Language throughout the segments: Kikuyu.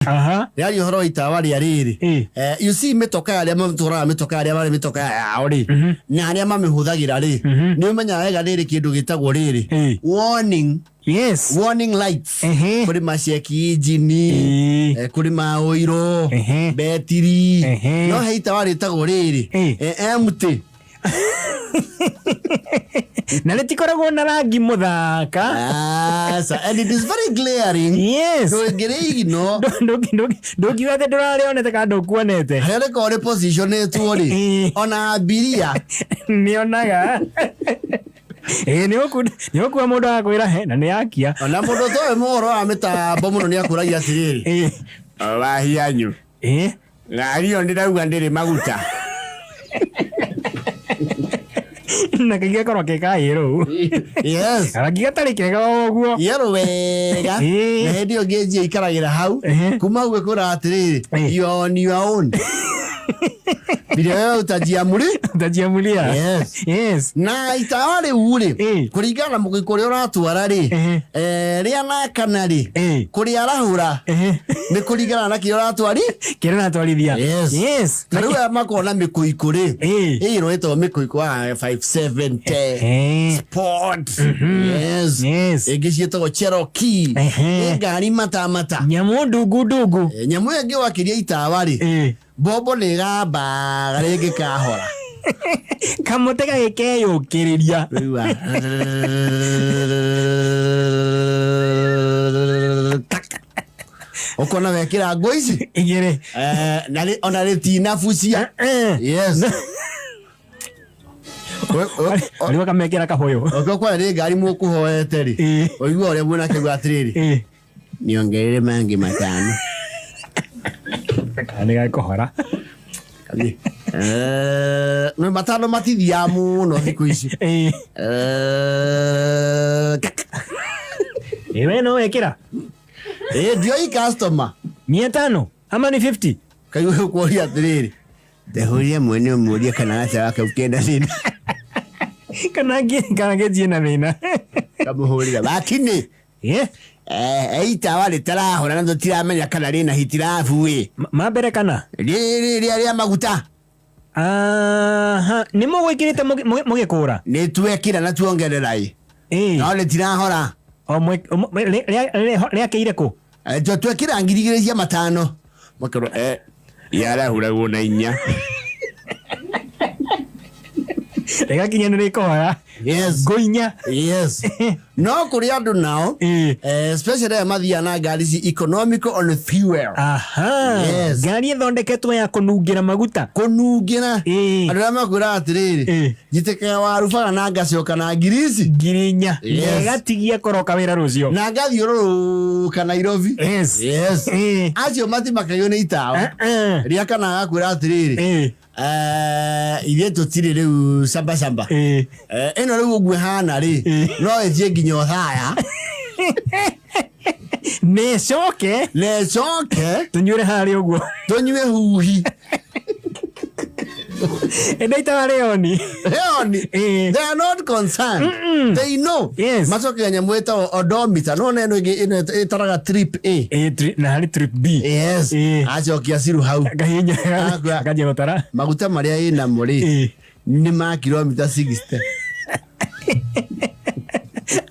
Rĩaria ũhoro wa itawa rĩa rĩrĩ. You see, mĩtoka ya arĩa matwaraga mĩtoka ya arĩa marĩ mĩtoka yao rĩ, na arĩa mamĩhũthagĩra rĩ, nĩ ũmenyaga wega rĩrĩ kĩndũ gĩtagwo rĩrĩ warning, warning lights. Kũrĩ ma check engine, kũrĩ ma ũiro, betiri, no he itawa rĩtagwo rĩrĩ empty. Na rĩtikoragwo na rangi mũthaka. Asa, and it is very glaring. Ndũngĩrĩ igino. Ndũngiuga atĩ ndũrarĩonete kana ndũkuonete. Harĩa rĩkoragwo rĩ positionĩtwo rĩ, ona abiria nĩonaga. Ĩĩ, nĩ ũkua mũndũ agakwĩra he na nĩ yakia. Ona mũndũ ũtoĩ mohoro wa mĩtambo mũno nĩ akũragia atĩrĩrĩ, wahianyu, ngari ĩyo ndĩrauga ndĩrĩ maguta. Na kaingĩ gakorwo ke ka yellow. Karangi gatarĩ kega o ũguo. Yellow wega. Na hĩndĩ ĩyo ngĩnjia ikaragĩra hau. Kuma hau ĩkwĩra atĩrĩrĩ, you are on your own, bila wewe utajiamuri. Utajiamulia. Yes. Na itawa rĩu rĩ, kũringana na mũgĩkũ ũrĩa ũratwara rĩ, rĩa na kana rĩ, kũrĩarahũra nĩ kũringana na kĩrĩa ũratwari. Kĩrĩa ũratwarithia. Yes. Ta rĩu aya makoragwo na mĩkũikũ rĩ, ĩno ĩtagwo mĩkũikũ wa 570 Sport. Yes. Ĩngĩ ciĩtagwo Cherokee. Nĩ ngari matamata. Nyamũ ndungu ndungu. Nyamũ ĩyo ĩngĩ wakĩria itawa rĩ, mbombo nĩ ĩgambaga rĩngĩ kahora. Kamũtĩ gagĩkeyũkĩrĩria. Rĩu ũkona wekĩra ngũ ici igĩrĩ. Na ona rĩtinabucia. Yes. Rĩu akamekĩra kahũyũ. Okorwo kwaya nĩ ngari mũkũhoete rĩ, ũigua ũrĩa mwena akiuga atĩrĩrĩ, niongerere mangĩ 5. Kana nĩ gakũhora. Nĩ 5 matithiaga mũno thikũ ici. Ĩ, we no wekĩra. Ndioi customer. 500 ama ni 50? Kaigua ũkũria atĩrĩrĩ, ndehũrire mwene ũmũrie kana gacaa kau kena thĩna. Kana ngĩnjie na thĩna. Kamũhũrĩra wakinĩ. Itawa rĩtarahora na tũtiramenya kana rĩna hitirabu ĩ. Ma mbere kana? Rĩrĩ rĩa rĩa maguta. Aha, nĩ mũgwĩkĩrĩte mũgĩkũra? Nĩ twekĩra na tuongerera ĩ. No rĩtirahora. O rĩakĩire kũ? Twekĩra 2500. Makerwo yarahuragwo na 4. Rĩgakinya nĩ rĩkũhora. Yes. Ngũ 4. Yes. No kũrĩ andũ nao, especially aya mathiaga na ngari ci economical on fuel. Yes. Ngari ĩthondeketwo ya kũnungĩra maguta. Kũnungĩra. Andũ arĩa makwĩraga atĩrĩrĩ, njitĩkaga waru bara na ngacoka na ngiri ici. 4,000. Yes. Ĩgatigia kũroka wĩra rũciũ. Na ngathiũrũrũka Nairobi. Yes. Yes. Acio matimakagio nĩ itawa. Rĩa kana agakwĩra atĩrĩrĩ, ithuĩ tũtirĩ rĩu camba camba. Ĩno rĩu ũguo ĩhana rĩ, no ĩthiĩ nginya Othaya. Na ĩcoke. Na ĩcoke. Tũnyuĩre harĩa ũguo. Tũnyue huhi. Ĩndĩ itawa rĩoni. Rĩoni. They are not concerned. They know. Yes. Macokega nyamũ ĩtagwo odometer. No ĩno ĩngĩ ĩno ĩtaraga trip A. Na harĩ trip B. Yes. Acokia ciru hau. Akahihinya. Akua. Akanjia gũtara. Maguta marĩa ĩnamo rĩ, nĩ ma kilomita 60.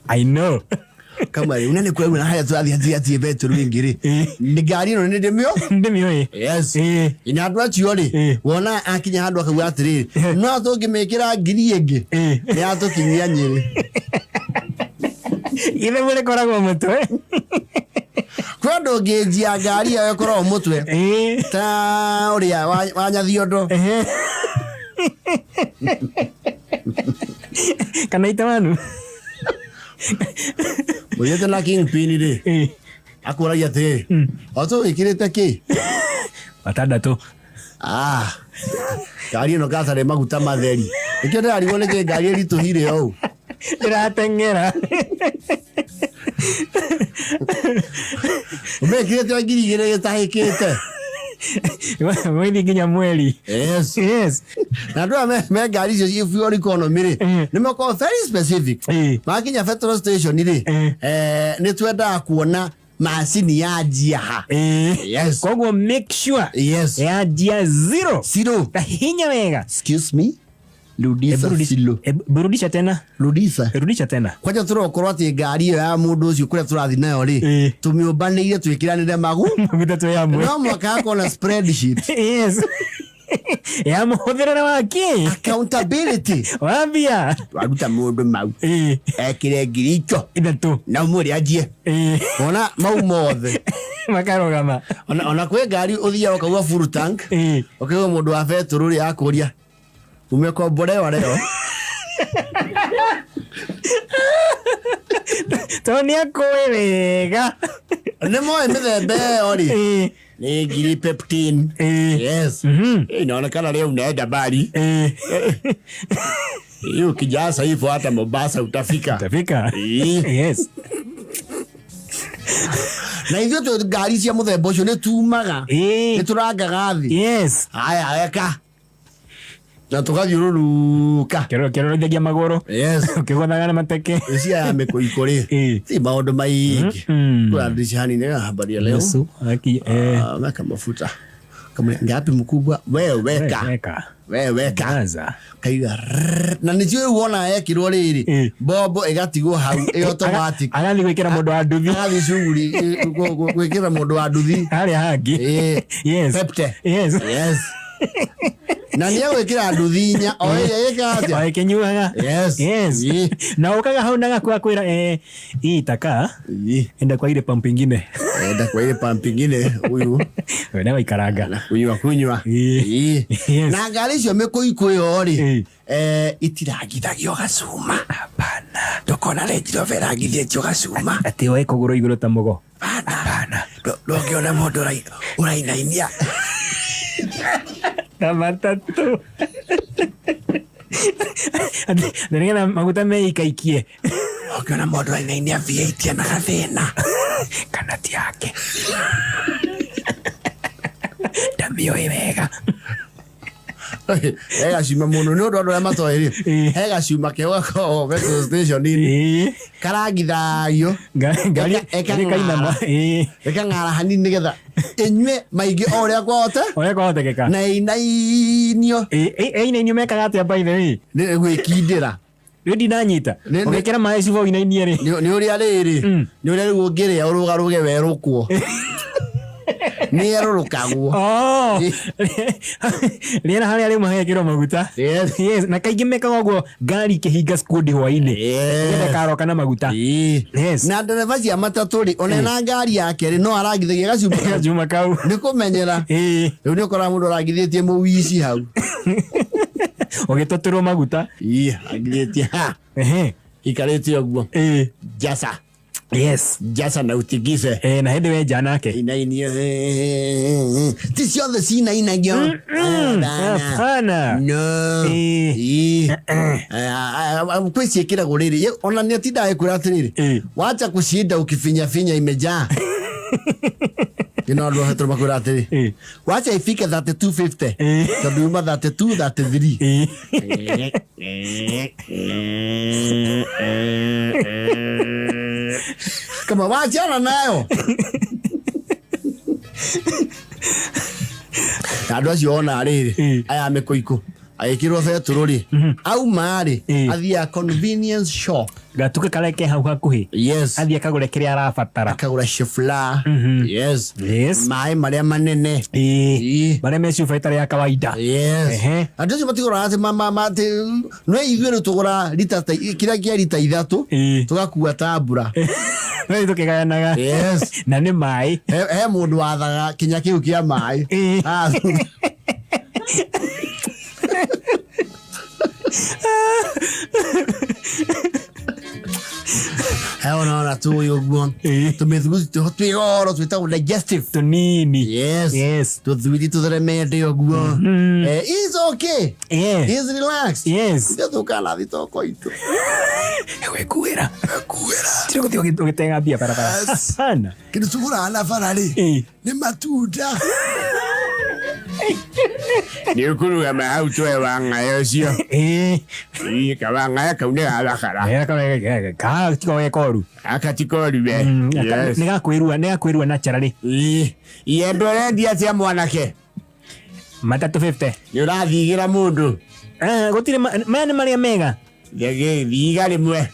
I know. Kama rĩu na nĩ kũraigua na harĩa tũrathiĩ hatirĩ hatirĩ betũrũ ĩngĩ rĩ, nĩ ngari ĩno nĩ ndĩmĩo. Ndĩmĩoĩ. Yes. Ina andũ acio rĩ, wona akinya handũ akauga atĩrĩrĩ, no tũngĩmĩkĩra 1,000 ĩngĩ, nĩ yatũkinyia Nyĩrĩ. Ithe mũrĩkoragwo mũtwe. Kwĩ andũ ũngĩnjia ngari ĩyo ĩkoragwo mũtwe. Ta ũrĩa wa Nyathiondo. Kana itawanu. Mũthiĩte na kingpin rĩ, akũragia atĩrĩrĩ, o tũgĩkĩrĩte kĩ? 6. Ah, ngari ĩno gatarĩ maguta matheri. Nĩkĩo ndĩrarigwo nĩkĩ ngari ĩritũhire ũũ. Ĩrateng'era. Ũmĩkĩrĩte 2,000 gĩtahĩkĩte. Mweri nginya mweri. Yes. Yes. Na andũ aya me ngari icio ci fuel economy rĩ, nĩ makoragwo very specific. Makinya petrol station rĩ, nĩ twendaga kuona Macini yanjia ha. Yes. Koguo make sure Yes. yanjia zero. Zero. Kahinya wega. Excuse me. Rudisha silo. Burudisha tena. Rudisha. Rudisha tena. Kwanja tũrokorwo atĩ ngari ĩyo ya mũndũ ũcio kũrĩa tũrathiĩ nayo rĩ, tũmĩũmbanĩire twĩkĩranĩre magu. Maguta twĩ hamwe. No mwaka hakorwo na spreadsheet. Yes. Ya mũhũthĩrĩre wa kĩ? Accountability. Wa mbia. Waruta mũndũ mau. Ekĩre ngiri icio. 3. Na ũmwĩre anjie. Ona mau mothe. Makarũgama. Ona kwĩ ngari ũthiaga ũkauga full tank. Ũkaigua mũndũ wa betũrũ rĩ akũria umekombolewa leo. Tondũ nĩ akũĩ wega. Nĩ moĩ mĩthemba ĩyo rĩ. Nĩ ngiri peptin. Yes. Inaonekana leo unaenda mbali. Hiyo ukijaza hivyo hata Mombasa utafika. Utafika. Yes. Na ithuĩ twĩ ngari cia mũthemba ũcio nĩ tumaga. Nĩ tũrangaga thĩ. Yes. Haya weka. Na tũgathiũrũrũka. Kĩrorithagia magũrũ. Yes. Ũkĩgũthaga na mateke. Cia ya mĩkũikũ rĩ. Ti maũndũ maingĩ. Kuna dirisha hanini habari ya leo. Yesu, aki, Weka mafuta. Kama ngapi mkubwa? Wewe weka. Weka. Wewe weka. Gaza. Kaiga. Na nĩcio rĩu wona ekĩrwo rĩrĩ. Bombo ĩgatigwo hau ĩ automatic. Agathiĩ gwĩkĩra mũndũ wa nduthi. Agathiĩ shughuli gwĩkĩra mũndũ wa nduthi. Harĩa hangĩ. Yes. Pepte. Yes. Yes. Na nĩ egwĩkĩra nduthi inya o ĩrĩa ĩkaga atĩa? O ĩkĩnyuaga. Yes. Yes. Na ũkaga hau na gakua kwĩra, hii itakaa. Enda kwa ile pump ingine. Enda kwa ile pump ingine huyu. Wenda waikaranga. Na kunywa kunywa. Yes. Na ngari icio mĩkũikũ ĩyo rĩ, itirangithagio gacuma. Hapana. Ndũkona Range Rover ĩrangithĩtio gacuma. Atĩ woe kũgũrũ igũrũ ta mũgo. Hapana. Ndũngĩona mũndũ ũrainainia. Na matatũ. Atĩ nĩgetha maguta meikaikie. Ũngĩona mũndũ ũrainainia V8 ena gathĩna. Kana ti yake. Ndamĩũĩ wega. He gacuma mũno nĩ ũndũ andũ arĩa matoĩ rĩ. He gacuma keo gakoragwo petrol station-inĩ. Karangithagio. Ngari ĩkainama. Ĩkang'ara hanini nĩgetha ĩnyue maingĩ o ũrĩa kwahota. Ũrĩa kwahotekeka. Na ĩinainio. Ĩinainio mekaga atĩa by the way? Nĩ gwĩkindĩra. Rĩu ndinanyita. Ũgĩkĩra maĩ cuba ũinainie rĩ. Nĩ ũrĩa rĩrĩ. Nĩ ũrĩa rĩu ũngĩrĩa ũrũgarũge werũkwo. Nĩ erũrũkagwo. Rĩera harĩa rĩu magekĩrwo maguta. Yes. Yes. Na kaingĩ mekaga ũguo ngari ikĩhinga skundi hwainĩ. Nĩgetha ĩkaroka na maguta. Yes. Na ndereba cia matatũ rĩ, ona ena ngari yake rĩ, no arangithagia gacuma. Gacuma kau. Nĩ kũmenyera. Rĩu nĩ ũkoraga mũndũ arangithĩtie mũwici hau. Ũgĩtũtũrwo maguta. Arangithĩtie ha. Ikarĩte ũguo. Jaca. Yes. Jaca na utigise. Na hĩndĩ wenja nake. Inainio. Ti ciothe cinainagio. Hapana. No. Kwĩ ciĩkĩragwo rĩrĩ. Ona nĩ atindaga ĩkwĩra atĩrĩrĩ. Wacha kũcinda ũkifinyafinya imejaa. Ino andũ a hetero makwĩra atĩrĩ. Wacha ifike 3250. Tondũ yuma 32, 33. Kama wachana nayo. Na andũ acio ona rĩrĩ, aya mĩkũikũ agĩkĩrwo betũrũ rĩ, auma rĩ, athiaga convenience shop. Gatuka karĩa ke hau hakuhĩ. Yes. Athiĩ akagũre kĩrĩa arabatara. Akagũra shifla. Yes. Yes. Maĩ marĩa manene. Marĩa me cuba ĩtarĩ ya kawaida. Yes. Andũ acio matigũraga atĩ atĩ no ithuĩ rĩu tũgũraga rita ta kĩrĩa kĩa rita 3, tũgakua ta mbura. No ithuĩ tũkĩgayanaga. Yes. Na nĩ maĩ. He mũndũ wathaga kinya kĩu kĩa maĩ. He ona tu ũyũ ũguo. Tũmĩthuguthi twĩho twĩ goro twĩtagwo digestive. Tũnini. Yes. Yes. Tũthuguthi tũtheremete ũguo. He's okay. He's relaxed. Yes. Ithuĩ tũkaga na thitoko itũ. Wekuĩra. Wekuĩra. Tiga gũthiĩ ũgĩtenga mbia barabara. Yes. Hapana. Kĩndũ tũgũraga na bara rĩ, nĩ matunda. Nĩ ũkũrũgama hau twoe wang'aya ũcio. Ĩĩ. Ĩĩ, kawang'aya kau nĩ gathakara. Ka tiko ge koru. Gaka ti koru we. Yes. Nĩ gakwĩrua, nĩ gakwĩrua naturally. Ĩĩ. Iembe ũrendia atĩa mwanake? Matatũ 50. Nĩ ũrathigĩra mũndũ. Eh, gũtirĩ maya nĩ marĩa mega. Thiga rĩmwe.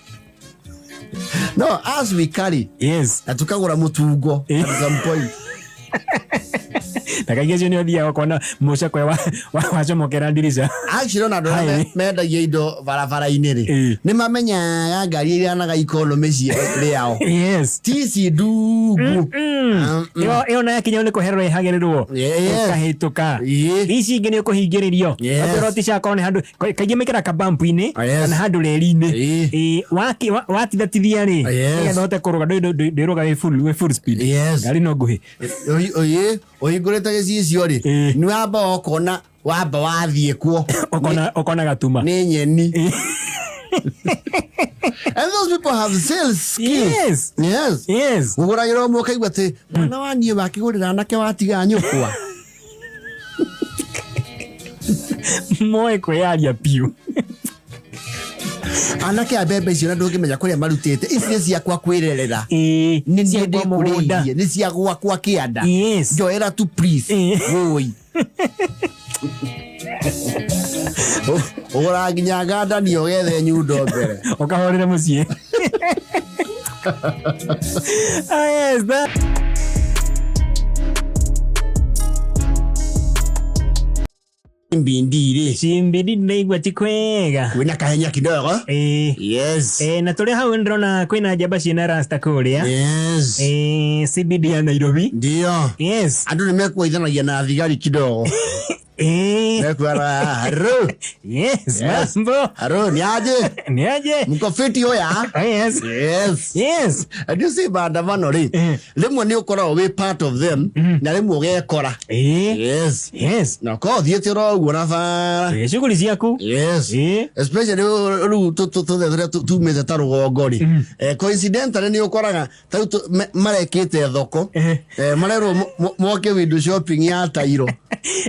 No, as we carry Yes. na tukagũra mũtungo at some point. Na kaingĩ ũcio nĩ ũthiaga ũkona mũcekwe wacomokera ndirica. Actually ona andũ arĩa mendagia indo barabara-inĩ rĩ, nĩ mamenyaga ngari iranaga ikonomĩ rĩao. Yes. Ti ici ndungu. Ĩyo ĩyo na yakinya nĩ kũhererwo ĩhagĩrĩrwo. Yes. Ũkahĩtũka. Ĩĩ. Ici ingĩ nĩ ũkũhingĩrĩrio. Yes. Akorwo ti ciakorwo nĩ handũ kaingĩ mekĩraga kabampu-inĩ Yes. kana handũ reri-inĩ. Ĩĩ. Ĩĩ, watithatithia rĩ, Yes. nĩgetha ũhote kũrũga ndwĩrũga wĩ full speed. Yes. Ngari no nguhĩ. Ĩĩ, ũhingũrĩte gĩcicio rĩ, nĩ wamba ũkona wamba wathiĩ kuo. Ũkona gatuma. Nĩ nyeni. And those people have sales skills. Yes. Yes. Yes. Ũgũragĩra ũmwe ũkaigua atĩ mwana wa niĩ wakĩgũrĩra anake watiga nyũkwa. Moe kwĩyaria biũ. Anake a mbembe icio na ndũngĩmenya kũrĩa marutĩte. Ici nĩ ciakwa kwĩrerera. Ĩĩ. Nĩ niĩ Cia kwa mũgũnda. ndĩkũrĩirie. Nĩ cia gwakwa kĩanda. Yes. Njoera tu please. Ĩĩ. Wũi. Ũgũraga nginya ngandania ũgethe nyundo mbere. Ũkahorere mũciĩ. Ah, yes, that... Mbindi rĩ. Cimbindi ndĩraigua ti kwega. Kwĩna kahenya kidogo. Ĩĩ. Yes. Ĩĩ, na tũrĩ hau ndĩrona kwĩna njamba ciĩna rasta kũrĩa. Yes. Ĩĩ, CBD ya Nairobi. Ndio. Yes. Andũ nĩ mekuoithanagia na thigari kidogo. Ĩĩ. Mekuara haro. Yes, Yes. mambo. Haro, ni aje? Ni aje? Mko fiti oya? Yes. Yes. Yes. And you see maandamano rĩ, rĩmwe nĩ ũkoragwo wĩ part of them na rĩmwe ũgekora. Ĩĩ. Yes. Yes. Na ũkorwo ũthiĩte oro ũguo na bara. Ĩĩ, shughuli ciaku. Yes. Ĩĩ. Especially rĩu tũthe tũrĩa tumĩte ta rũgongo rĩ. Coincidentally nĩ ũkoraga ta rĩu marekĩte thoko. Marerwo moke window shopping ya tairo.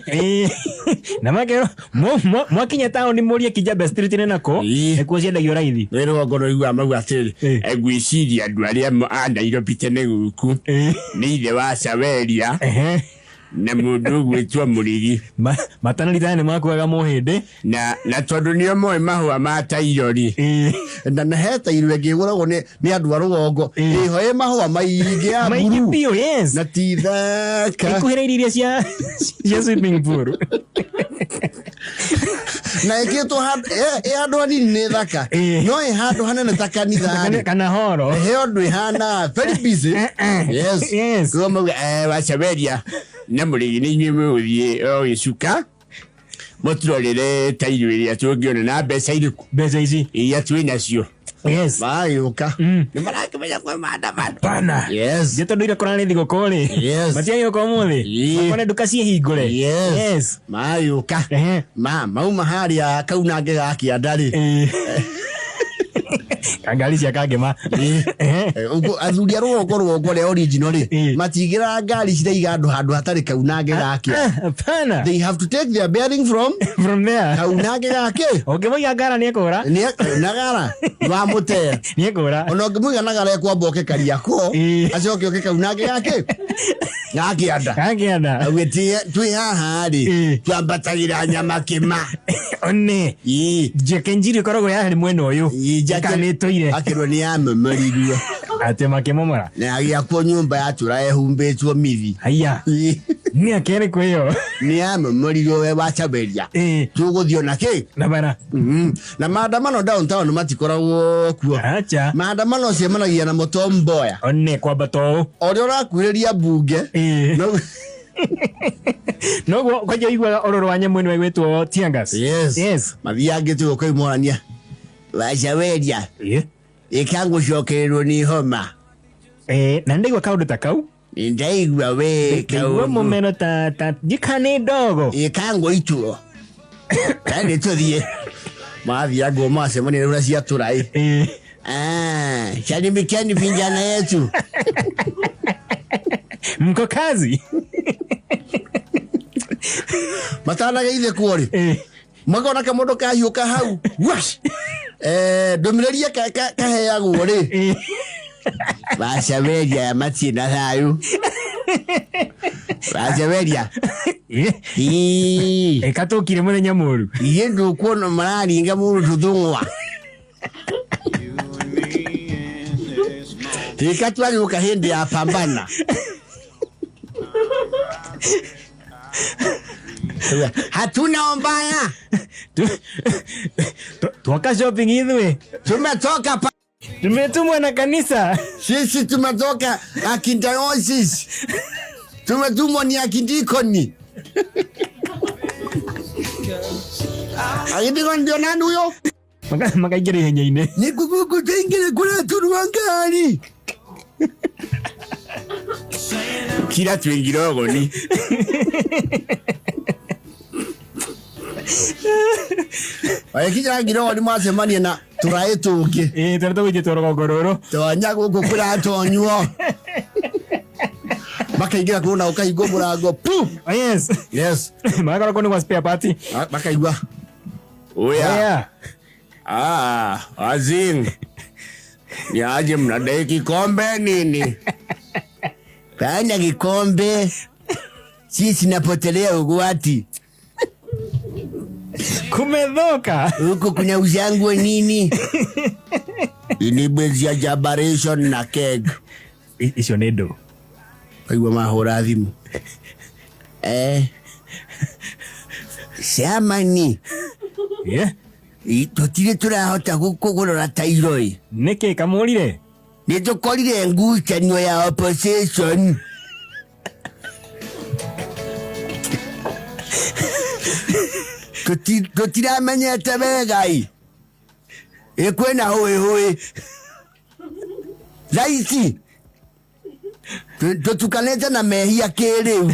Ĩĩ. Na makerwo mwakinya taũni mũrie Kijabe Street nĩ nakũ, Ĩĩ. nĩkuo ciendagio raithi. Nĩ rũgongo rũiguaga mauga atĩrĩrĩ, ngwĩciria andũ arĩa a Nairobi tene gũkũ nĩ ithe wa Saweria na mũndũ ũgwĩtwo Mũrigi. Matanarita nĩ makuaga mũhĩndĩ. Na tondũ nĩo moĩ mahũa ma tairo rĩ. Na he tairo ĩngĩ ĩgũragwo nĩ andũ a rũgongo. Ĩho ĩ mahũa maingĩ ya Maingĩ blue. biũ, yes. Na ti thaka. Ikuhĩrĩirie iria cia swimming pool. Na ĩkĩtwo ĩ handũ hanini nĩ thaka. No ĩ handũ hanene ta kanitha rĩ. Kana horo. He ũndũ ĩhana very busy. Yes. Yes. Koguo mauga, wa Saweria na Mũrigi nĩ inyuĩ mũgũthiĩ o gĩcuka mũtũrorere tairo ĩrĩa tũngĩona na mbeca irĩkũ. Mbeca ici. Iria twĩ nacio. Yes. Magĩũka. Nĩ marakĩmenya kwĩ maandamano. Bana. Yes. Nĩ tondũ ira kũrarĩ thigũkũ rĩ. Yes. Matiagĩũka ũmũthĩ. Ĩĩ. Makone nduka ciĩhingũre. Yes. Yes. Magĩũka. Mauma harĩa kaunange ga kĩanda rĩ. Ĩĩ. Ngari cia Kangema. Ũguo athuri a rũgongo rũgongo rĩa original rĩ, matigĩraga ngari ciraiga andũ handũ hatarĩ kaunange ga kĩanda. Hapana. They have to take their bearing from from there. Kaunange gake. Ũngĩmũiga ngara nĩekũra. Nagara wamũte. Nĩekũra. Ona ũngĩmũiga nagara ekwamba oke Kariakoo, acoke oke kaunange gake. Ga kĩanda. Ga kĩanda. Auge twĩ haha rĩ, twambatagĩra nyama kĩma. One. Njeke njiri ĩkoragwo yarĩ mwena ũyũ. Njake Nĩtũire. Akĩrwo nĩ yamomorirwo. Atĩ makĩmomora. Na agĩakwo nyũmba yatũra ehumbĩtwo mithi. Haiya. Nĩ akĩrĩkũ ĩyo? Nĩ yamomorirwo we wacaberia. Tũgũthiĩ ona kĩ? Na bara. Na maandamano downtown matikoragwo kuo. Acha. Maandamano cemanagia namo Tom Mboya. One kwambata ũũ. Ũrĩa ũrakuhĩrĩria mbunge. Noguo kwanja ũiguaga ũrũrũ wa nyamũ ĩno ĩgwĩtwo tear gas. Yes. Yes. Mathiangĩte ũguo ũkaimorania. Wacaweria. Ĩkangũcokererwo nĩ homa. Na nĩndaigua kaũndũ ta kau. Nĩndaigua we Ndaigua mũmero ta njika nĩ ndogo. Ĩkangwo ituro. Nĩ tũthiĩ. Mathiangwo macemania rĩu na ciatũra ĩ. Salimikeni vijana yetu. Mko kazi? Matanageithĩkwo rĩ makona kamũndũ kahiũka hau wash ndũmĩrĩri kaheagwo rĩ Wacaweria matirĩ na thayũ Wacaweria ĩkatũkire mũthenya mũru ithuĩ ndũkuona mararinga mũndũ tũthũng'wa ĩka twagĩũka hĩndĩ ya pambana hatuna mbaya twaka shopping ithuĩ tumetoka tumetumwa na kanisa sisi tumetoka archdiocese tumetumwa ni akidikoni akidikoni ndio nani huyo makaingĩra ihenya-inĩ nĩ ngũgũkũ kũrĩa turwa ngari kira twingira ũgoni Wagĩkinya ngirogoni mwacemania na tũraĩ tũngĩ ĩĩ tũrĩa tũgũikĩtwo rũgongo rũrũ tonya gũkũ kũratonywo makaingĩra kũu na ũkahingwo mũrango pu Oh, yes yes magakorwo kũu nĩ gwa spare part makaigua oya ah azin ni aje mnadai kikombe nini Fanya kikombe sisi napotelea ugwati Kumedhoka huku kuna uzangu nini inibwezia jabaration na keg icio nĩ ndũ kaigua mahũra thimũ Samani yeah. Tũtirĩ tũrahota kũgũrora tairo ĩ nĩkĩ kamũrire nĩ tũkorire ngucanio ya opposition Tũtiramenyete wega ĩ ĩ kwĩna hũĩ hũĩ thaa ici tũtukanĩte na mehia kĩrĩu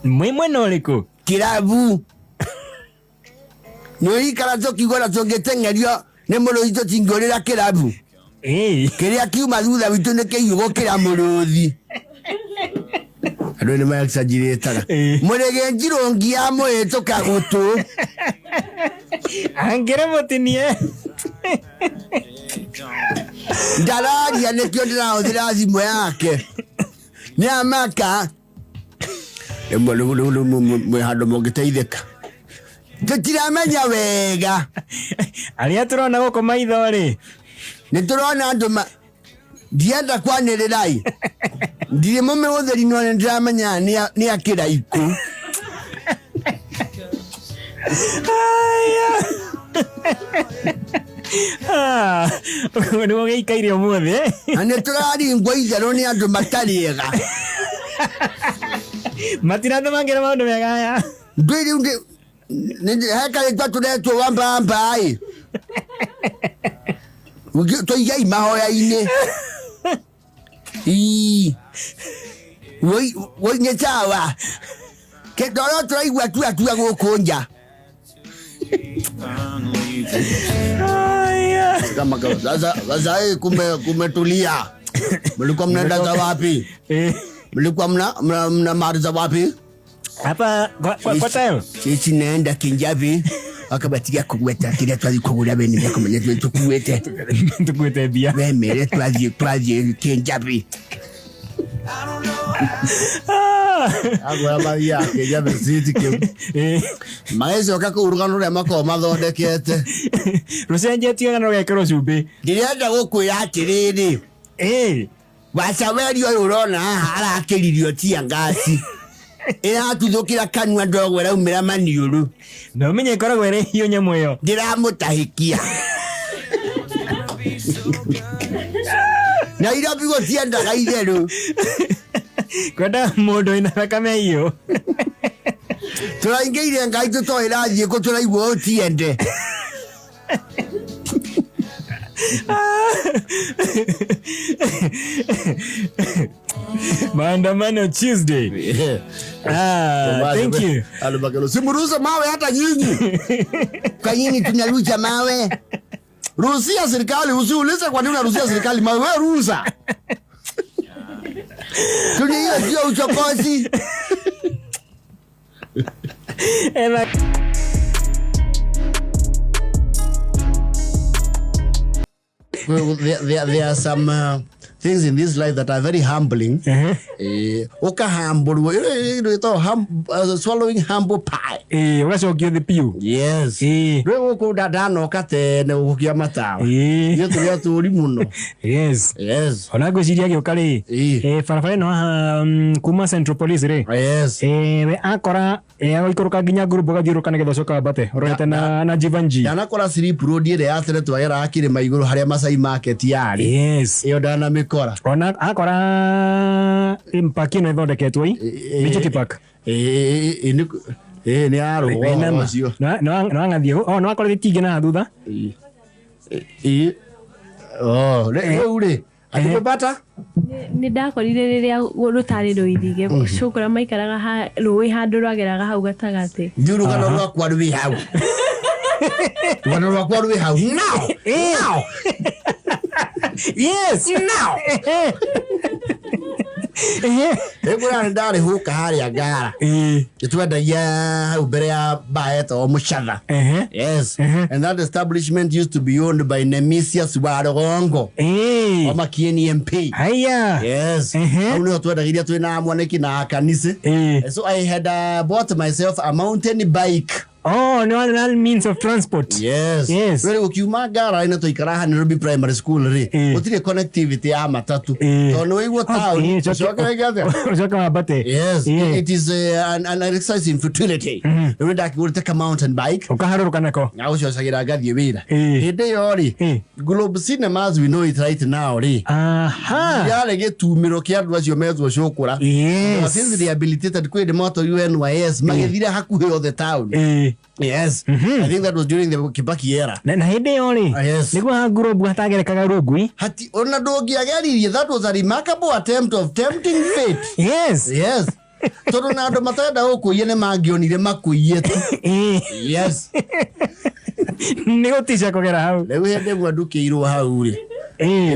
mwĩ mwena ũrĩkũ kĩrabu nĩũikara tũkiuga na tũngĩteng'erio nĩ mũrũthi tũtingĩũrĩra kĩrabu kĩrĩa kiuma thutha witũ nĩ kĩhiũ gũkĩra mũrũthi andũ nĩ maexaggerataga mũrĩgĩ njirũngi ya mũhĩtũka gũtũ angĩre mũtinie ndararia nĩkĩo ndĩrahũthĩra thimũ yake nĩ amaka rĩmwe mwĩ handũ mũngĩteithĩka tũtiramenya wega arĩa tũrona gũkũ maitho rĩ nĩ tũrona andũ ndienda kwanĩrĩra ĩ ndirĩ mũmĩhũthĩri no nĩ ndĩramenya nĩ akĩraiku nĩguo gĩikaire ũmũthĩ na nĩ tũraringwo itherũ nĩ andũ matarĩ ega matirathamangĩra maũndũ mega aya ndũĩ rĩu he karĩtwa tũretwo wambamba ĩ tũigei mahoya-inĩ ii woi nĩ sawa kĩndoro tũraigua tua gũkũ nja Sasa kumetulia mlikuwa mnaenda za wapi mlikuwa mna mali za wapi hapa kwa tayo sisi naenda Kinjavi akabatiga kugweta kĩrĩa twathiĩ kũgũra we nĩmekũmenya tũkuĩte tũkuĩte mbia we mere twathiĩ Kinjavi agũra mathiaga Kinjavi city kĩu magĩcoka kũu rũgano rũrĩa makoragwo mathondekete rũcenjetio na rũgekĩrwo cumbĩ ndĩrenda gũkwĩra atĩrĩrĩ wacaweri ũyũ ũrona haha arakĩririo tia ngasi ĩratuthũkĩra kanua ndogo ĩraumĩra maniũrũ na ũmenye ĩkoragwo ĩrĩ hiũ nyamũ ĩyo ndĩramũtahĩkia Nairobi gũtiendaga itherũ kwenda mũndũ wĩna thakame hiũ tũraingĩire ngai tũtoĩ ĩrathiĩ kũ tũraigua ũtiende Maandamano Tuesday. Thank you. Simuruse mawe hata nyinyi. Kwa nini tunarusha mawe? Ruhusia serikali, usiulize kwa nini unaruhusia serikali mawe, wewe ruhusa. Tuni hiyo sio uchokozi. Ena Well, there are some things in this life that are very humbling. Ukahambũrwo ĩtagwo swallowing humble pie. Ĩĩ, ũgacokio thĩ piũ. Yes. Ĩĩ. Rĩu gũkũ ndanoka tene gũkia matawa. Ithuĩ tũrĩ atũri mũno. Yes. Yes. Ona ngwĩciria agĩũka rĩ, barabara ĩno haha, kuma Central Police rĩ, we akora agũikũrũka nginya ngurubu ũgathiũrũrũka nĩgetha ũcoke wambate ũrorete na Jivanji. Ndanakora slip road ĩrĩa ya tene twageraga kĩrĩma igũrũ harĩa Masai Market yarĩ. Yes. Ĩyo ndanamĩkora. Ona akora park ĩno ĩthondeketwo i Michuki Park. Ĩĩ, nĩ yarũga ũhoro ũcio. No angathiĩ oh no akora gĩtingĩ na thutha. Ĩĩ. Oh, rĩu rĩ, akĩbata? Nĩ ndakorire rĩrĩa rũtarĩ rũirige, cũkũra maikaraga rũĩ handũ rwageraga hau gatagatĩ. Ndiũ rũgano rwakwa rwĩ hau. Rũgano rwakwa rwĩ hau. Now! Now! Yes! Now! Ĩngũra nĩ ndarĩ hũka harĩa Ngara. Nĩtwendagia hau mbere ya bar yetagwo Mũcatha. Yes. And that establishment used to be owned by Nemesius Warogongo. Wa Makieni MP. Haya. Yes. Hau nĩho twendagĩria twĩna mwaniki na kanitha. So I had bought myself a mountain bike. Oh, no, no means of transport. Yes. Yes. Rĩu ũkiuma Ngara-inĩ twaikara haha Nairobi Primary School rĩ, gũtirĩ connectivity ya matatu. Tondũ nĩ waigua town, ũcoke wĩke atĩa? Ũcoke wambate. Yes. It is an exercise in futility. Rĩu nĩndakĩgũrĩte ka mountain bike. Ũkaharũrũka nako. Ngagũcocagĩra ngathiĩ wĩra. Hĩndĩ ĩyo rĩ, Globe Cinemas we know it right now rĩ. Yarĩ gĩtumĩro kĩa andũ acio metwo cũkũra. Yes. Since rehabilitated kwĩ hĩndĩ matwarirwo NYS magĩthira hakuhĩ othe town. Yes. I think that was during the Kibaki era. Na hĩndĩ ĩyo rĩ, Yes. nĩguo ha Globe hatagerekaga rungui. Hati ona ndũngĩageririe, that was a remarkable attempt of tempting fate. Yes. Yes. Tondũ na andũ matarenda gũkũiya nĩ mangĩonire makũiye tu. Yes. Nĩ gũtica kũgera hau. Rĩu hĩndĩ ĩmwe ndukĩirwo hau rĩ.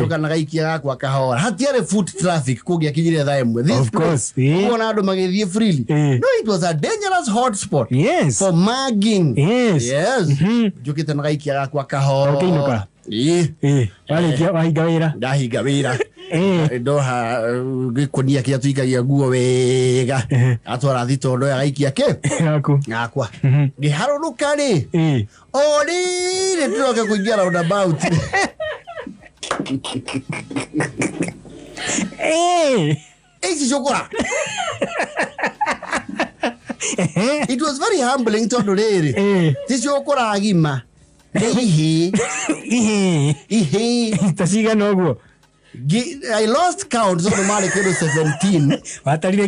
Ũka na gaikia gakwa kahora. Hatiarĩ foot traffic kũngĩakinyire thaa ĩmwe. This Of course, place, kuona andũ magĩthiĩ freely. No, it was a dangerous hotspot. Yes. For mugging. Yes. Yes. Njũkĩte na gaikia gakwa kahora. Ũkĩinũka? Ĩĩ. Warĩkia wahinga wĩra? Ndahinga wĩra. Ndoha gĩkũnia kĩrĩa tũikagia nguo wega. Atwara thito ndoya gaikia kĩ? Gaku. Gakwa. Ngĩharũrũka rĩ. O rĩrĩ ndĩroke kũingĩra roundabout. Ici cũkũra. It was very humbling tondũ rĩrĩ. Ti cũkũra agima. Nĩ ihĩĩ. Ihĩĩ. Ta cigana ũguo? I lost count tondũ marĩ kĩndũ 17. Watarire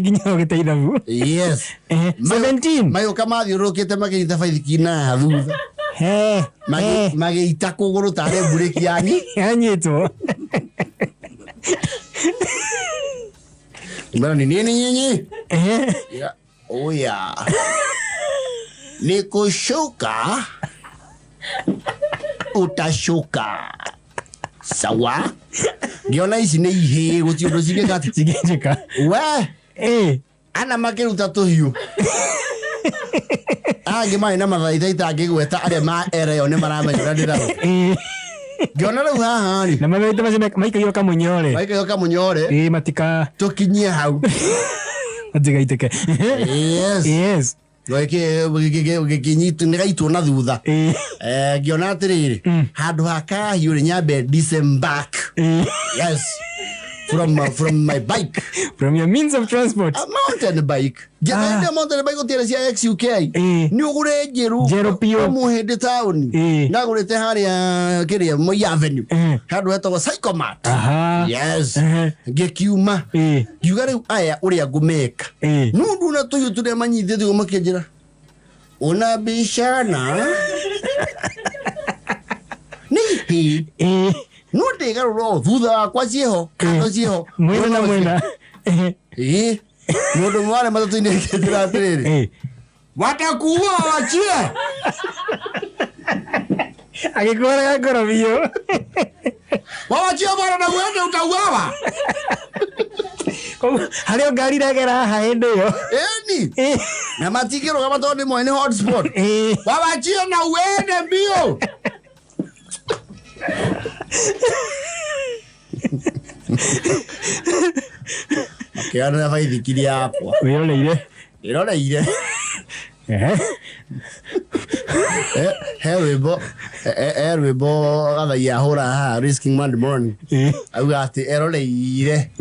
nginya ũgĩte ithabu. Yes. 17. Mayũka mathiũrũrũkĩte makĩnyita baithikiri na thutha. Magĩita kũgũrũ tarĩ mburĩki yanyi. Yanyitwo. Mbona ni nini nyinyi? Oya. Ni kushuka utashuka. Sawa? Ngiona ici nĩ ihĩĩ gũtirĩ ũndũ cingĩka atĩ. Cingĩnjĩka. We. Ana makĩruta tũhiũ. Angĩ marĩ na mathaita itangĩgweta arĩa ma era ĩyo nĩ maramenya ũrĩa ndĩrauga. Ngĩona rĩu haha rĩ. Na mathaita macio maikagio kamũnyore. Maikagio kamũnyore. Ĩĩ, matika. Tũkinyie hau. Matigaitĩke. Yes. Yes. Gĩkĩnyitwo nĩ gaitwo na thutha. Ngĩona atĩrĩrĩ, handũ ha kahiũ rĩ nyambe disembark. Yes. From my bike. From your means of transport. A mountain bike. Ngĩenda mountain bike gũtiarĩ cia XUK. Nĩ ũgũre njerũ. Njerũ piũ. Mũhĩndĩ taũni. Ndagũrĩte harĩa kĩrĩa Moi Avenue. Handũ hetagwo Psychomat. Yes. Ngĩkiuma. Ngiuga rĩu aya ũrĩa ngũmeka. No nduna tũhiũ tũrĩa manyitĩte ũguo makĩnjĩra. Una bishana. Nĩ ihĩĩ. No ndĩgarũra o thutha wakwa ciĩho. Kando ciĩho. Mwena na mwena. Ĩĩ. Mũndũ ũmwe warĩ matatũ-inĩ akĩnjĩra atĩrĩrĩ. Watakuua wachie. Agĩkũraga ngoro biũ. Wawachie bwana na uende utauawa. Koguo harĩ o ngari iragera haha hĩndĩ ĩyo. Eni. Na matingĩrũgama tondũ nĩ moĩ nĩ hotspot. Wawachie na uende mbio. Makĩoya baithikiri yakwa. Wĩroreire. Ĩroreire. Ehe. He rwĩmbo he rwĩmbo Gathaiya ahũra haha Risking Monday Morning. Auga atĩ eroreire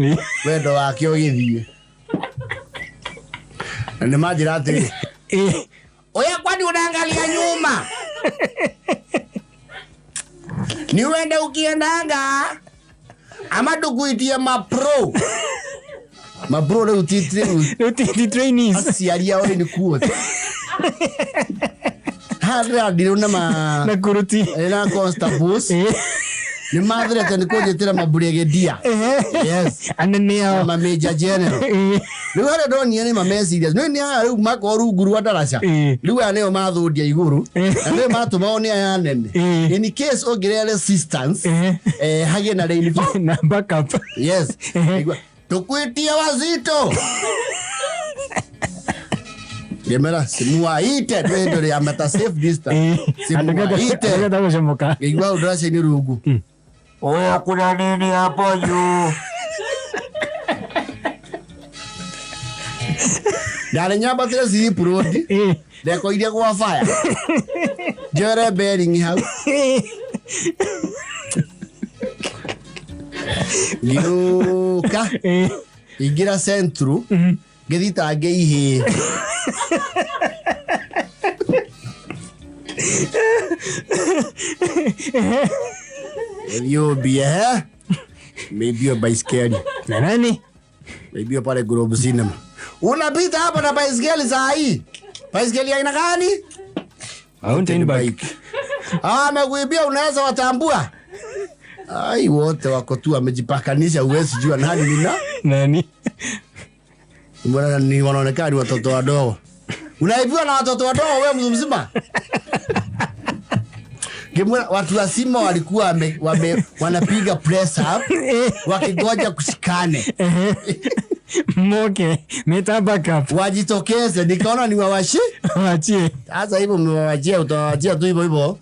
wendo wake ũgĩthiĩ. Na nĩ manjĩra atĩrĩ, Oya kwani unaangalia nyuma? Ni uende ukiendanga ama tukuitie mapro. Mapro rĩu ti rĩu Rĩu ti trainees. Aciari ao nĩ kuo. Haha ndĩrĩ na ma Na kuruti. Na constables. Nĩ mathirete nĩ kũnjĩtĩra mabrigadier. Yes. Anene ao. Na ma major general. Rĩu harĩa ndonire nĩ mameciria. Nĩ nĩ aya rĩu makorwo rungu rwa ndaraca. Rĩu aya nĩo mathũndia igũrũ. Na nĩo matũmagwo nĩ aya anene. In case ũngĩrĩa resistance, hagĩe na reinforcement. Na backup. Yes. Igua, tukuitie wazito. Ngemera simuwaite twende rĩa meta safe distance. Simuwaite. Andũ gũcomoka. Ngĩigua ndaraca-inĩ rungu. Oya kuna nini hapo juu? Ndarĩ nyambatĩre slip road. Ndekoirie gwa fire. Njoere bearing hau. Ngĩũka. Ingĩra Central. Ngĩthiĩ ta ngĩihĩĩ. Ethiopia, eh? Maybe baiskeli. Na nani? Maybe pale Globe Cinema. Unapita hapo na baiskeli saa hii. Baiskeli aina gani? Mountain bike. Ah, amekuibia unaweza watambua. Ai, wote wako tu wamejipakanisha, huwezi jua nani ni na. Nani? Mbona ni wanaonekana ni watoto wadogo. Unaibiwa na watoto wadogo wewe mtu mzima. Kimwona watu wazima walikuwa wanapiga press up wakingoja kushikane. Moke, meta backup. Wajitokeze, nikaona ni wawashi. Waachie. Sasa hivyo mmewachia, utawachia tu hivyo hivyo.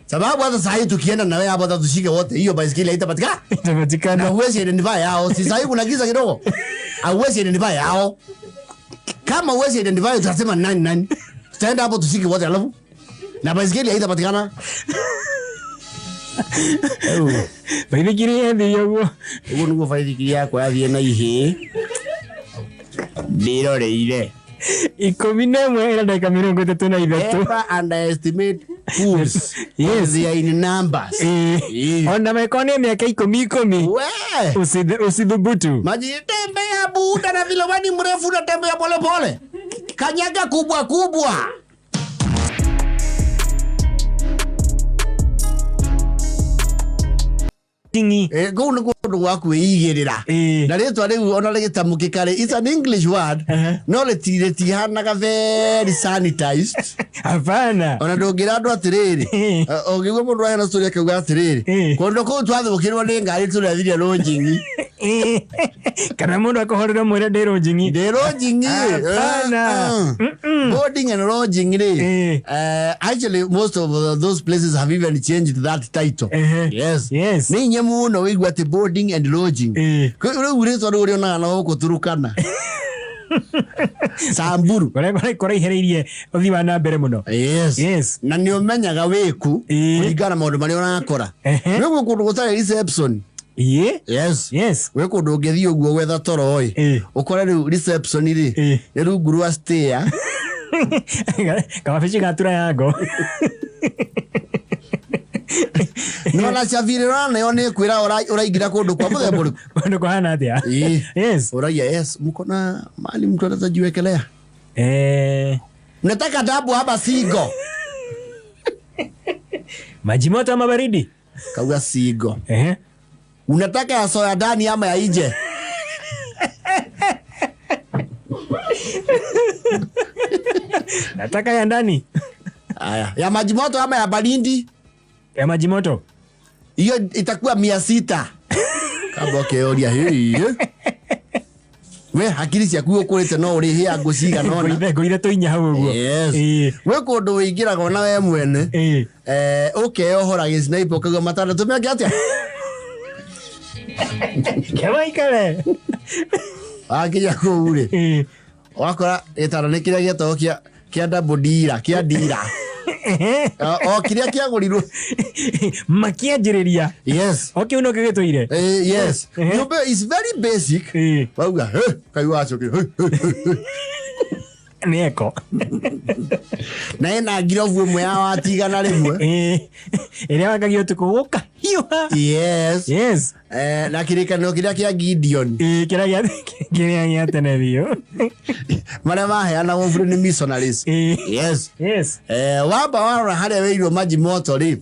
Sababu hata saa hii tukienda na wewe hapo hata tushike wote, hiyo baiskeli haitapatikana. Itapatikana. Na huwezi identify yao. Si saa hii kuna giza kidogo. Hauwezi identify yao. Kama huwezi identify utasema nani nani. Tutaenda hapo tushike wote alafu na baiskeli haitapatikana. Baithikiri yathiĩ ũguo. Ũguo nĩguo baithikiri yakwa yathiĩ na ihĩĩ. Ndĩroreire. 11 ĩna ndagĩka 33. Never underestimate fools. Yes. They are in numbers. Ona mekoni mĩaka 10. We. Usithubutu. Maji tembea buda na vile wani mrefu na tembea pole pole. Kanyaga kubwa kubwa. Tingi. Kũu nĩ kũndũ gwa kwĩigĩrĩra. Na rĩtwa rĩu ona rĩgĩtamũkĩka rĩ, it's an English word, no rĩtihanaga very sanitized. Hapana. Ona ndũngĩra andũ atĩrĩrĩ, ũngĩigua mũndũ aheana story akauga atĩrĩrĩ, kũndũ kũu twathũkĩrwo nĩ ngari tũrethirie lodging. Kana mũndũ akũhorera mwĩre ndĩ lodging. Ndĩ lodging. Hapana. Boarding and lodging rĩ, actually most of those places have even changed that title. Yes. Yes. Nĩ hinya mũno wĩigua atĩ boarding and lodging. Rĩu rĩtwa rĩu rĩonaga na gũkũ Turukana. Samburu. Kũrĩa kũraihereirie ũthii wa na mbere mũno. Yes. Yes. Na nĩ ũmenyaga wĩku kũringana na maũndũ marĩa ũrakora. Rĩu gwĩ kũndũ gũtarĩ reception. Yes. Yes. Gwĩ kũndũ ũngĩthiĩ ũguo gwetha toro ĩ. Ũkore rĩu reception rĩ, nĩ rungu rwa stair. Kawabici ga triangle. No na chabiri nayo nĩ kwĩra ũraingĩra kũndũ kwa mũthemba ũrĩkũ? Kũndũ kũhana atĩa? Yes. Ũraiya, yes, mko na mali mtu anaweza jiwekelea. Mnataka dabu ama singo? Maji moto ama baridi? Kauga singo. Unataka ya soya ndani ama ya nje? Nataka ya ndani. Aya, ya maji moto ama ya baridi? Ya maji moto. Hiyo itakuwa 600. Kamba ũkeũria, "Hĩ, we hakiri ciaku ũkũrĩte no ũrĩhĩa ngũ cigana ũna?" Ngũire tũinya hau ũguo. Yes. Ĩĩ. Gwĩ kũndũ wĩingĩraga ona we mwene. Ĩĩ. Ũkeyohora gĩcinaipo ũkaigua matandatũ meke atĩa? Kemaikare. Wakinya kũu rĩ, Ĩĩ. wakora gĩtanda nĩ kĩrĩa gĩetagwo kĩa double dira, kĩa dira. O kĩrĩa kĩagũrirwo. Makĩanjĩrĩria. Yes. O kĩu no kĩo gĩtũire. Yes. Nyũmba ĩyo is very basic. Wauga, "Hĩ," kaigua wacokire, "Hĩ, hĩ, hĩ, hĩ." Nĩ eko. Na ĩna ngirobu ĩmwe ya wati 100. Ĩrĩa wakagia ũtukũ gũkahiũha. Yes. Yes. Na kĩrĩkanĩro kĩrĩa kĩa Gideon. Ĩĩ, kĩrĩa gĩa tene biũ. Marĩa maheanagwo bure nĩ missionaries. Yes. Yes. Wamba warora harĩa wĩirwo maji moto rĩ,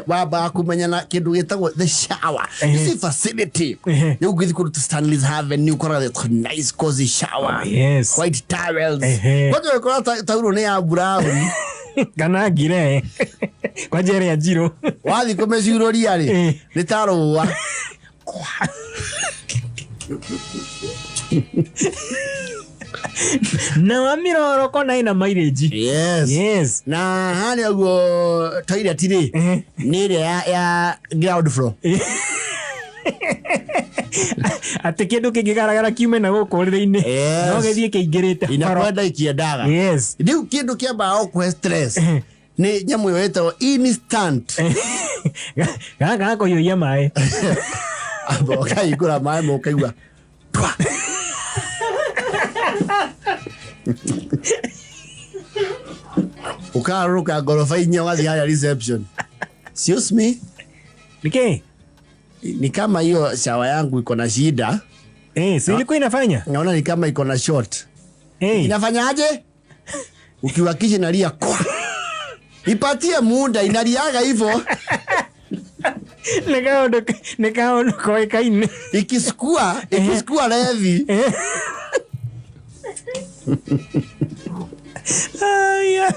wamba kũmenya na kĩndũ gĩtagwo the shower. You see facility. Rĩu ũngĩthiĩ kũndũ ta Stanley's Haven nĩ ũkoraga the nice cozy shower. Oh, yes. White towels. Kwanja ũgĩkora taurũ nĩ ya brown. Kana ngire. Kwanja ĩrĩa njirũ. Wathiĩ kũmĩcurũria rĩ, nĩ ta rũa. Na wamiroro kona ĩna mileage. Yes. Yes. Na harĩa ũguo toilet rĩ, nĩ ĩrĩa ya ground floor. Atĩ kĩndũ kĩngĩgaragara kiume na gũkũ ũrĩrĩ-inĩ. Yes. No gĩthiĩ kĩingĩrĩte horo. Inakwenda ikiendaga. Yes. Rĩu kĩndũ kĩambaga gũkũhe stress nĩ nyamũ ĩyo ĩtagwo instant. Gaka gakũhiũhia maĩ. Amba ũkahingũra maĩ ma ũkaigua twa. Ũkarũrũka ngoroba inya ũgathiĩ harĩa reception. Excuse me. Nĩkĩ? Ni kama hiyo shawa yangu iko na shida. Si ilikuwa inafanya? Naona ni kama iko na short. Inafanyaje? Ukiwakisha inalia kwa. Ipatie muda inaliaga hivyo. Nĩ kaũndũ koĩkaine. Ikisukua levi. Aya.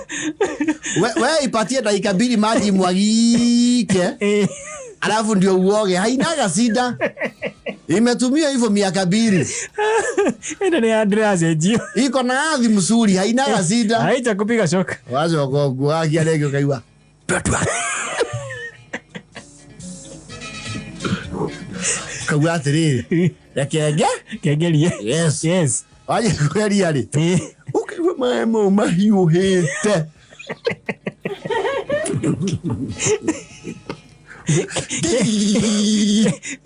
We ipatie dakika 2 maji mwagike. Alafu ndio uoge. Hainaga shida. Imetumia hivyo miaka 2. Ĩno nĩ ya ndĩracenjio. Iko na athi mzuri, hainaga shida. Haija kupiga shoka. Wacoka ũguo wakia rĩngĩ ũkaigua twa twa. Ũkauga atĩrĩrĩ, reke nge? Kengerie. Yes. Yes. Wanjia kũgeria rĩ, ũkaigua maĩ mau mahiũhĩte.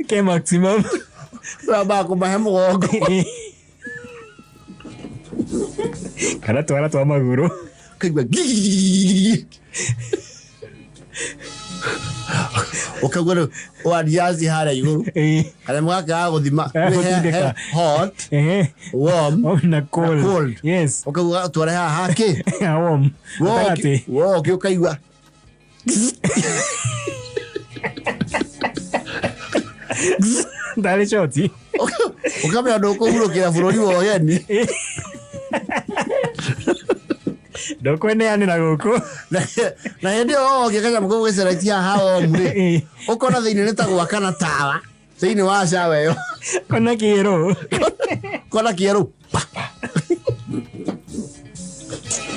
Ke maximum. Wambaga kũmahe mũgongo. Kana twara twa magũrũ. Ũkaigua gigigigigigi. Ũkaigua rĩu wandiaci harĩa igũrũ. Kanyamũ gaka ga gũthima. Ga gũtindĩka. Hot, warm, Na cold. na cold. Yes. Ũkaigua tware haha hakĩ. Warm. Gatagatĩ. Woke ũkaigua. Ndarĩ shoti. Ũkamenya ndũkũhurũkĩra bũrũri wa ũgeni. Ndũkweneanĩra gũkũ. Na hĩndĩ ĩyo woke kanyamũ kau gũgĩcerekia haha warm rĩ, ũkona thĩinĩ nĩ ta gwakana tawa thĩinĩ wa cawa ĩyo. Kona kĩerũ. Kona kĩerũ.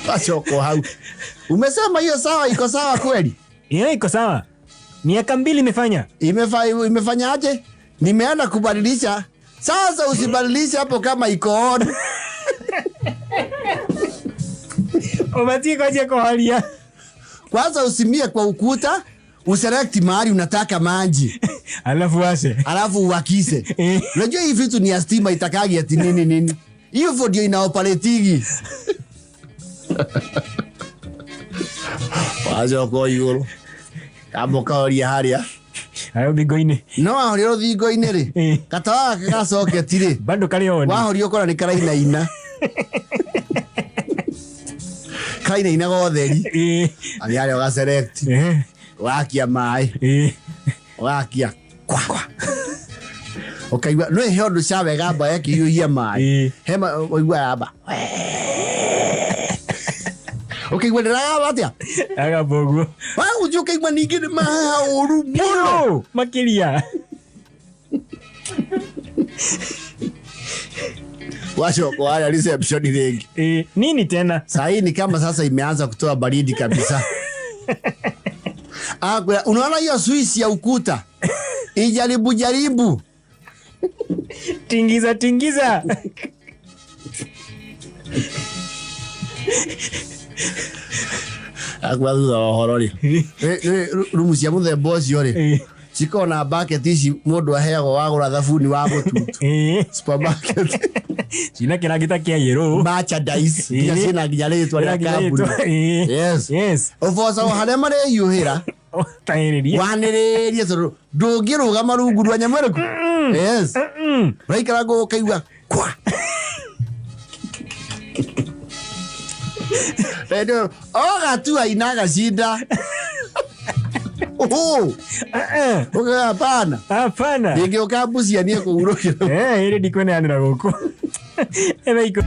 Wacoka o hau. Umesema hiyo sawa iko sawa kweli? Hiyo iko sawa. Miaka 2 imefanya. Imefanyaje? Nimeenda kubadilisha. Sasa usibadilishe hapo kama iko on. Ubatie kwaje kuharia. Kwanza usimie kwa ukuta, uselect mahali unataka maji. Alafu washe. Alafu uwakise. Unajua hii vitu ni ya stima itakagi ati nini nini. Hiyo ndio inaoperatigi. Wacoka o igũrũ. Kamba ũkahoria harĩa. Harĩa rũthingo-inĩ. No wahoria rũthingo-inĩ rĩ, gatawa gaka ga socket rĩ, Bado karĩ on. Wahoria ũkora nĩ karainaina. Karainaina gotheri. Athiĩ harĩa ũgaselect. Wakia maĩ. Wakia. Kwa, kwa. Ũkaigua, no he ũndũ ca wega amba ĩkĩhiũhia maĩ. He ma, ũigua yamba. Ũkĩigua ndĩragamba atĩa? Agamba ũguo. Wagũthiĩ ũkaigua ningĩ nĩ maheha ũru mũno. Biũ, makĩria. Wacoka warĩa reception rĩngĩ. Eh, nini tena? Saa hii ni kama sasa imeanza kutoa baridi kabisa. Akwira, unaona hiyo switch ya ukuta? Ijaribu jaribu. Tingiza tingiza. Akwira thutha wa ũhoro rĩ. Rumu cia mũthemba ũcio rĩ. Cikoragwo na bucket ici mũndũ aheagwo wagũra thabuni wa mũtutu. Supermarket. Cina kĩrangi ta kĩa yellow. Merchandise. Nginya ciĩna nginya rĩtwa rĩa kambuni. Yes. Yes. Ũboco harĩa marehiũhĩra. Taĩrĩria. Wanĩrĩrie tondũ ndũngĩrũgama rungu rwa nyamũ ĩrĩkũ. Yes. Ũraikara ngũ ũkaigua kwa. Rĩu, ogatua ina agacinda. Ũhũ. Ũkauga hapana. Hapana. Rĩngĩ ũkambucia niĩ kũhurũkĩra. Eh, ĩrĩ ndikweneanĩra gũkũ. Ĩtha ikũ.